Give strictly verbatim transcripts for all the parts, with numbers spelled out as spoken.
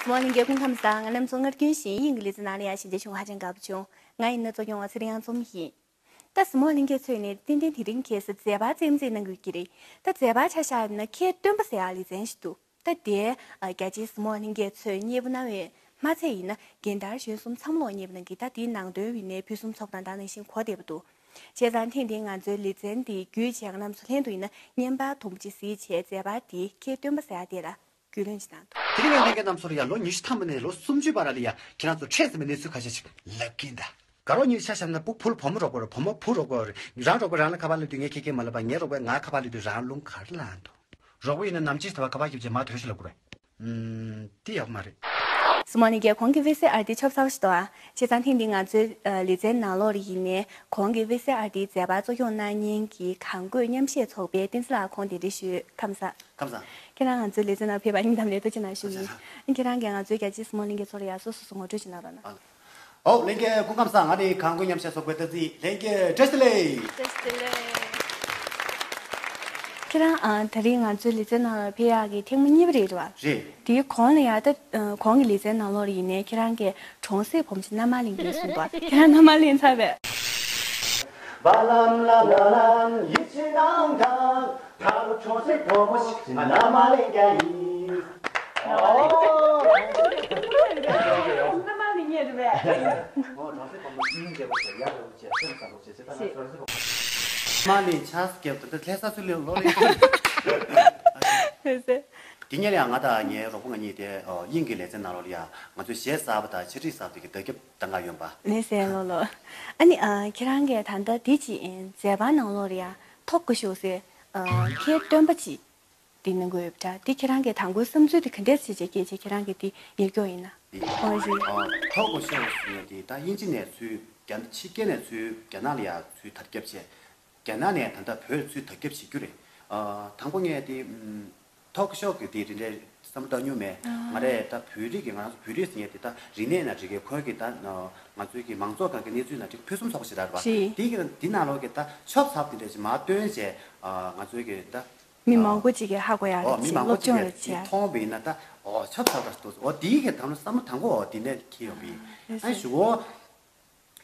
གཟིགས་མོ་ལྷན་རྒྱས་སྐུ་ཁམས་བཟང་། ང་རྣམ་ཚོ་སྔར་རྒྱུན་བཞིན་དབྱིན་ཇི་ལེ་ཚན་ནང་ལ་ཡང་ཞལ་མཇལ་བྱུང་། ཧ་ཅང་དགའ་པོ་བྱུང་། ང་ཡིན་ན་གཙོ་སྐྱོང་བ་ཚེ་རིང་དབྱངས་འཛོམས་ཡིན། ད་གཟིགས་མོ་ལྷན་རྒྱས་ཚོས་ནས་ཏན་ཏན་དེ་རིང་ཁ་སང་མཛད་པ་རྩེད་མོ་རྩེས་གནང་དགོས་ཀྱི་རེད། ད་མཛད་པ་ཆ་བཞག་ཡིན་ན་ཁྱེད་སྟོན་པ་ཟེར་ཡག་ལེ་ཚན་ཞིག་འདུག་ད་དེ་རྒྱ་ཆེའི་གཟིགས་མོ་ལྷན་རྒྱས་ཚོས་མཉེས་པོ་གནང་བས་མ་ཚད་ཡིན་ན་རྒན་དར་གཞོན་གསུམ་ཚང་མ་ལོག་མཉེས་པོ་གནང་གི། ད་དེའི་ནང་དོན་བྱས་ནས་ཕུན་སུམ་ཚོགས་པ་དང་ད་ནང་བཞིན་གོ་བདེ་པོ་འདུག་བྱས་ཙང་ཐེངས་འདིའི་ང་ཚོའི་ལེ་ཚན་འདི་བརྒྱུད་བྱས་ང་རྣམ་ཚོ་ལྷན་དུ་ཡིན་ན་བརྙན་པར་དུམ་བུ་གཅིག་གཟིགས་བྱས་མཛད་པ་འདི་ཁྱེད་སྟོན་པ་ཟེར་ཡག་དེ་ལ་རྒྱུས་ལོན་ཅིག་གནང་འདུག་དེ་རིང་ཡང་ལྷན་རྒྱས་རྣམ་ཚོར་ཡང་ལོ་ཉི་ཤུ་ཐམ་པ་ནས་ལོ་སུམ་ཅུའི་བར་ལ་ཡང་ཁྱེད་རང་ཚོ་འཕྲད་ཟིན་པའི་གནས་ཚུལ་ཁ་ཤས་ཤིག་ལབ་ཀྱིན་གདའ། དགའ་རོགས་གཉིས་ཆ་བཞག་ན་བུ་བུ་ལ་བུ་མོ་རོགས་པ་རེད། བུ་མོ་བུ་རོགས་པ་རེད། རང་རོགས་པ་རང་ལ་ཁ་པར་སླེབས་དུས་ངས་ཁྱེད་ཀྱིས་མ་ལབ་པ། ངའི་རོགས་པས་ང་ཁ་པར་སླེབས་དུས་རང་རླུང་ག་རེ་ལངས་འདུག་རོགས་པ་ཡིན་ན་ནམ་ཅིག་ད་བར་ཁ་པར་བརྒྱབ་རྗེས་མར་དོན་ཞིག་ལབ་དགོས་རེད། ཨུམ། དེ་ཡག་པོ་མ་རེད། གཟིགས་མོ་ལྷན་རྒྱས་གོང་གི་བི་སི་ཨར་དེ་ཆོབ་ཚ་བོ་ཞིག་འདུག་ཨ། བྱས་ཙང་ཐེངས་འདི་ང་ཚོའི་ཨ་ལེ་ཚན་ནང་ལོགས་ལ་ཡིན་ནའི་གོང་གི་བི་སི་ཨར་དེའི་མཛད་པ་གཙོ་སྐྱོང་གནང་མཁན་གྱི་གངས་རྒོད་མཉམ་གཞས་ཚོགས་པའི་བསྟན་འཛིན་ལགས་ཁོང་གདན་འདྲེན་ཞུས། ཁམས་བཟང་། ཁམས་བཟང་། ཁྱེད་རང་ང་ཚོའི་ལེ་ཚན་ནང་ཕེབས་པར་སྙིང་གཏམ་ལེགས་གཏོང་ཅིག་གནང་ཞུ་ཡིན། ཨ་ནི་ཁྱེད་རང་གིས་ང་ཚོའི་རྒྱ་ཆེའི་གཟིགས་མོ་ལྷན་རྒྱས་ཚོ་ལ་ཡ་སོ་སོ་སོ་ངོ་སྤྲོད་ཅིག་གནང་རོགས་གནང་། ཨོ། ལྷན་རྒྱས་སྐུ་ཁམས་བཟང་། ང་ནི་གངས་རྒོད་མཉམ་གཞས་ཚོགས་པའི་བསྟན་འཛིན། ལྷན་རྒྱས་བཀྲ་ཤིས་བདེ་ལེགས། བཀྲ་ཤིས་བདེ་ལེགས། ཁྱེད་རང་ཨ་དེ་རིང་ང་ཚོའི་ལེ་ཚན་ནང་ལ་ཕེབས་ཡག་གི་ཐེངས་མ་གཉིས་པ་རེད་བ། རེད། དེའི་གོང་ལ་ཡ་ད་ཨ་གོང་གི་ལེ་ཚན་ནང་ལོགས་ལ་ཡིན་ནའི་ཁྱེད་རང་གིས་གྲོང་གསེབ་བུ་མོ་ཞིག་མནའ་མ་ལེན་གྱིན་གསུངས་པ། ཁྱེད་རང་མནའ་མ་ལེན་ཚར་བས། བ་ལམ་ལ་ལ་ལམ་ཡིད་ཆེས་གནང་དང་། ད་རུང་གྲོང་གསེབ་བུ་མོ་ཞིག་མནའ་མ་ལེན་རྒྱུ་ཡིན། ཨོ། མནའ་མ་ལེན་མཁན་རེད་པས། ཨོ། གྲོང་གསེབ་བུ་མོ་སྙིང་རྗེ་པོ་བྱས། ཡ་རབས་པོ་བྱས། སེམས་བཟང་པོ་བྱས། བྱས་ཙང་ང་ཚོ་རེ་ཟེར་བ། མ་ལེན་ཆགས་སུ་བརྒྱབ་ད་ལྟ་ལྷ་ས་ཚུར་ལེན་ལོ་རེ། ལགས་སེ། དེ་སྔོན་ལ་ཡང་ང་དང་ངའི་རོགས་པ་ང་གཉིས་དེ་ཨོ་དབྱིན་ཇིའི་ལེ་ཚན་ནང་ལོགས་ལ་ཡང་ང་ཚོའི་གཞས་གསར་པ་དང་འཆད་ཁྲིད་གསར་པ་དེ་གི་བརྡ་ཁྱབ་གཏང་ག་ཡོང་པ། ལགས་སེ། ལགས་ལགས། ཨ་ནི་ཨ་ཁྱེད་རང་གིས་ད་ལྟ་དེ་ཅིག་ཨེ་མཛད་པ་ནང་ལོགས་ལ་ཡང་ཐོག་ག་ཤོག་ཟེར་ཨ་ཁྱེད་སྟོན་པ་ཅིག་དེ་གནང་གི་ཡོད་པ་འདྲ། དེ་ཁྱེད་རང་གིས་དང་པོའི་བསམ་ཚུལ་དེ་ག་འདྲས་བྱས་བྱས་སྐྱེས་བྱས་ཁྱེད་རང་གིས་དེ་ཉེར་སྐྱོང་ཡིན་ན། ཨོ་ཡིན། ཨ་ཐོག་ག་ཤོག་ཟེར་ཡ་དེ་ད་དབྱིན་ཇི་ནས་ཚུར་རྒྱ་ཕྱི་རྒྱལ་ནས་ཚུར་རྒྱ་ནག་ལ་ཡ་ཚུར་དར་ཁྱབ་བྱས། རྒྱ་ནག་ནས་ད་ལྟ་བོད་ཚུར་དར་ཁྱབ་བྱེད་རྒྱུ་རེད། ཨ་དང་པོ་ངས་དེ་ཨམ་ཐོག་ཤོག་གི་དེ་དེ་འདྲའི་བསམ་བློ་བཏང་མྱོང་མེད། ང་རས་ད་བོད་རིགས་ཀྱི་ང་རང་ཚོ་བོད་རིགས་ཟེར་མཁན་དེ་ད་རིག་གནས་ན་རིག་གི་བོད་ཀྱི་ད་ང་ཚོའི་གི་མང་ཚོགས་སྒང་གི་གནས་ཚུལ་ན་རིག་ཕུན་སུམ་ཚོགས་པ་ཞིག་རེད་པ། རེད། དེ་གི་འདི་ནང་ལོགས་ཀྱི་ད་ཆོབ་ཚ་པོ་དེ་འདྲ་ཞིག་མར་བཏོན་བྱས་ཨ་ང་ཚོའི་གི་ད་མི་མང་པོ་ཅིག་གིས་ཧ་གོ་ཡག་ཨོ་རེད་མི་ཅིག་མང་པོ་སློབ་ཅིག་སྦྱོང་གིས་རེད་དེ་ཅིག་མཐོང་བ་ཡིན་ན་ད་ཨོ་ཆོབ་ཚ་པོ་འདུག་ཨོ་དེ་གི་དང་བསམ་བློ་དང་པོ་ཨོ་དེ་ནས་འཁྱེར་ཡོང་པ་ཡིན། རེད། ཨ་ཞུ་འོ།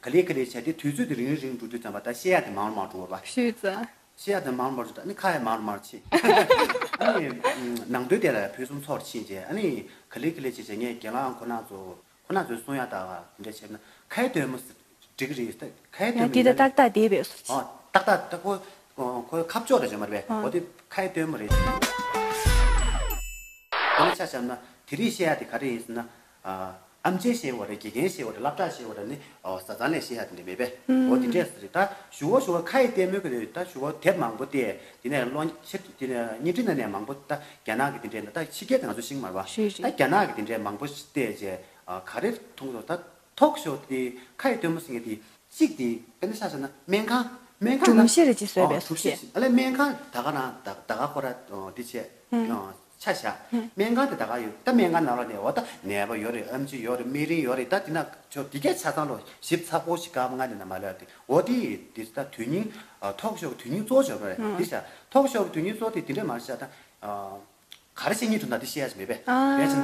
ག་ལེ་ག་ལེ་བྱས་ཏེ་དུས་ཚོད་དེ་རིང་རིང་འགྲོ་དུས་ཙམ་པ་ད་བཤད་ཡ་དེ་མང་རུ་མང་རུ་འགྲོ་བ། ཤུལ་ཙམ། བཤད་ཡ་དེ་མང་རུ་མང་རུ་འགྲོ། ཨ་ནི་ཁ་ཡ་མང་རུ་མང་རུ་ཕྱིན། ཨ་ནི་ནང་དོན་དེ་ལ་ཕུན་སུམ་ཚོགས་རུ་ཕྱིན་རྗེས་ཨ་ནི་ག་ལེ་ག་ལེ་བྱས་བྱས་ངས་རྒན་ལགས་ཁོ་རང་ཚོ་ཁོ་རང་ཚོའི་གསུང་ཡ་ད་དེ་འདྲ་བྱས་ན་ཁ་ཡ་སྟོན་མོ་འགྲིག་གི་རེད། ད་ཁ་ཡ་སྟོན་མོ་ཡིན་ན་ཏག་ཏག་བསྡད་པས། ཨོ་ཏག་ཏག་ད་ཁོ་ཁོའི་ཁ་ཕྱོགས་རེད་བྱས་མ་རེད་པས། ཨོ་དེ་ཁ་ཡ་སྟོན་མོ་རེད། དེ་ནི་ཆ་བཞག་ན་དེ་རིང་བཤད་ཡ་དེ་ག་རེ་ཡིན་ཟེར་ན། ཨ་ཨམ་ཆི་བཤད་པ་རེད། དགེ་རྒན་བཤད་པ་རེད། སློབ་གྲྭ་བཤད་པ་རེད། ནི་ཨོ་བཟའ་ཚང་ལས་བཤད་ཡ་དེ་འདྲ་མེད་པས། ཨོ་དེ་འདྲས་རེད། ད་ཞུ་བོ་ཞུ་བོ་ཁ་ཡི་ལྟད་མོའི་གི་རེད། ད་ཞུ་བོ་དེབ་མང་པོ་བལྟས། དེ་ནས་ལོ་ཕྱིར་དེ་ནས་བརྙན་འཕྲིན་ནང་ནས་མང་པོ་ད་རྒྱ་ནག་གི་དེ་འདྲས་ད་ཕྱི་རྒྱལ་དེ་ང་ཚོ་ཤེས་ཀྱི་མ་རེད་པ། ཤེས་རེད། ད་རྒྱ་ནག་གི་དེ་འདྲས་མང་པོ་བལྟས་རྗེས་ཨ་ག་རེ་མཐོང་གི་འདུག་ད་ཐོག་ཤོག་དེ་ཁ་ཡི་ལྟད་མོ་ཟེར་མཁན་དེ་གཅིག་དེ་དཔེར་ན་ཆ་བཞག་ན་སྨན་ཁང་། སྨན་ཁང་ན་སྒྲོམ་གཞི་རེད་ཅེས་བཟོས་ཨོ་པའི་གྲུ་བཞི་བཟོས། ཨ་ལས་སྨན་ཁང་ད་ག་རང་ད་ད་ག་ཁོ་ར་ཨོ་དེ་བྱས་ཨོ་ཆ་བཞག་སྨན་ཁང་དེ་ད་ག་ཡོད། ད་སྨན་ཁང་ནང་ལོགས་ནས་འོ་ད་ནད་པ་ཡོད་རེད། ཨམ་ཆི་ཡོད་རེད། སྨན་རིན་ཡོད་རེད། ད་དེ་ན་ཁྱོད་དེ་གའི་ཆ་ཚང་ལོ་ཞིབ་ཚགས་པོ་ཞིག་སྐར་མ་ལྔ་ནས་ན་མ་ལོས་ཏེ་འོ་དེ་དེ་ད་དོན་སྙིང་ཨ་ཐོག་ཤོག་གི་དོན་སྙིང་གཙོ་བོ་བྱས་པ་རེད། དེ་བྱས་ཐོག་ཤོག་གི་དོན་སྙིང་གཙོ་བོ་དེ་དེ་འདྲ་མ་རེད་ཤག་ད་ཨ། ག་རེ་བཤད་སྙིང་འདོད་ན་དེ་བཤད་ཡ་ཞིག་མེད་པས། ཨ། དེ་བྱས་ན།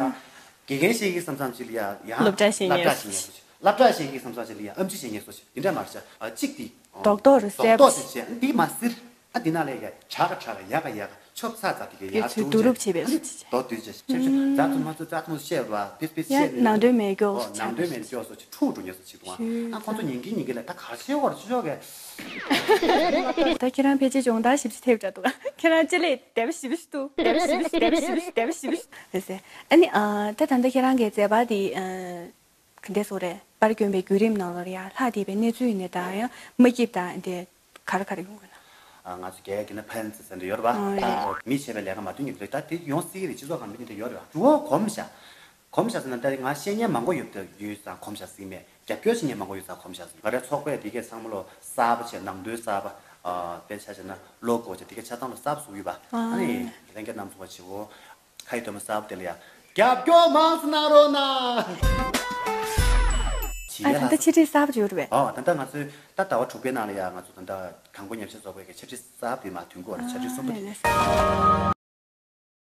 དགེ་རྒན་བཤད་ཀྱི་བསམ་བསམ་ཅིག་ལ་ཡ་ཡང་སློབ་གྲྭ་བཤད་མཁན་སློབ་གྲྭ་བཤད་མཁན་སུ་ཞིག་སློབ་གྲྭ་བཤད་ཀྱི་བསམ་བསམ་ཅིག་ལ་ཡ་ཨམ་ཆི་བཤད་མཁན་སུ་ཞིག་དེ་འདྲ་མ་རེད་ཤག་ཨ་གཅིག་དེ། རྡོག་རྡོག་རེད། རྡོག་རྡོག་གསལ་པོ་དེ་བྱས་འདི་མ་ཟེར། ཨ་འདི་ནང་ལས་ཀྱི་གྲགས་ཀ་གྲགས་ཀ་ཡག་ག་ཡག་ག་ཆོབ་ཚ་ཚ་དེ་གའི་དེ་ཡག་ཚུལ་བསྡུ་རུབ་བྱས་པས་སུ་ཅིག་རྡོག་བསྡུས་བྱས་ཆེབ་ཆེབ་རྫ་ཐུ་མ་ཚུ་རྫ་ཐུ་མ་ཚུ་བཤད་པ་པིས་པིས་ཡ་བཤད་ནས་ནང་དོན་མེད་སྐྱོ་ཨོ་ནང་དོན་མེད་སྐྱོ་སོ་ཅིག་འཁྲུག་འགྲོ་ཉེ་སོ་ཅིག་འདུག་ཨ་ཁོང་ཚོ་ཉིན་གྱི་ཉིན་གྱི་ལ་ད་ག་ཤེས་བར་ཆུ་ཆོག་གས། ད་ཁྱེད་རང་ཕལ་ཆེར་སྦྱོང་བརྡར་ཞིབ་ཅིག་ཐེབས་འདྲ་འདུག་ཁྱེད་རང་ཅི་ལས་དེབ་ཞིབ་ཞིབ་འདུག་དེབ་ཞིབ་ཞིབ་དེབ་ཞིབ་ཞིབ་དེབ་ཞིབ་ཞིབ་ཟེར་ཟེར། ཨ་ནི་ཨ་ད་ད་ལྟ་ཁྱེད་རང་གི་མཛད་པ་འདི་ཨ་ག་འདྲས་སོ་རེད། པར་བསྐྱོན་པའི་བརྒྱུད་རིམ་ནང་ལོགས་ལ་ཡ་ལྷག་བསྡད་པའི་གནས་ཚུལ་ཡིན་ནའི་ད་ཡང་མ་སྐྱིད་དང་དེ་ག་རེ་ག་རེ་ཡོང་གི་ན། ཨ་ང་ཚོ་རྒྱ་ཡིག་གི་ན་ཕན་ཚུན་ཟེར་འདྲ་ཡོད་རེད་པ། ཨ་ཡ། མི་བྱས་པའི་ལས་ཀ་མ་མཐུན་གྱི་རེད། ད་དེ་ཡོང་སྲིད་ཀྱི་རེད། སྤྱི་ཚོགས་ཁང་མི་འདི་འདྲ་ཡོད་རེད་པ། ཇུ་བོ་གོམས་བཞག་གོམས་བཞག་ཟེར་ན་ད་ང་བཤད་མཁན་མང་པོ་ཡོད་ད་ཡོད་ཙང་གོམས་བཞག་ཟེར་གྱི་མེད། རྒྱབ་སྐྱོར་བྱེད་མཁན་མང་པོ་ཡོད་ཙང་གོམས་བཞག་ཟེར། ང་རའི་ཚོགས་པས་དེ་གས་ཚང་མ་ལོ་གསར་པ་བྱས། ནང་དོན་གསར་པ། ཨ་དཔེ་ཆ་བྱས་ན་ལོ་གོ་བྱས་དེ་གས་ཆ་ཚང་ལོ་གསར་པ་བཟོ་གི་ཡོད་པ། ཨ་ནི་ལྷན་རྒྱས་རྣམ་ཚོ་བ་བྱེད་འོ། ཁ་ཡི་སྟོན་མོ་གསར་པ་དེ་ལ་ཡ་རྒྱབ་སྐྱོར་མང་ཙམ་གནང་རོགས་གནང་། ཨ་ད་ལྟ་ཆེད་སྒྲིག་གསར་པ་ཡོད་རེད་པས། ཨོ་ད་ལྟ་ང་ཚོའི་ད་ཟླ་བ་དྲུག་པའི་ནང་ལ་ཡ་ང་ཚོ་ད་ལྟ་གངས་སྐོར་ཉམས་ཞིབ་ཚོགས་པའི་གི་ཆེད་སྒྲིག་གསར་པ་དེ་མར་ཐོན་གྱི་ཡོད་རེད། ཆེད་སྒྲིག་གསུམ་པ་དེ། ཨ་ལགས་སོ།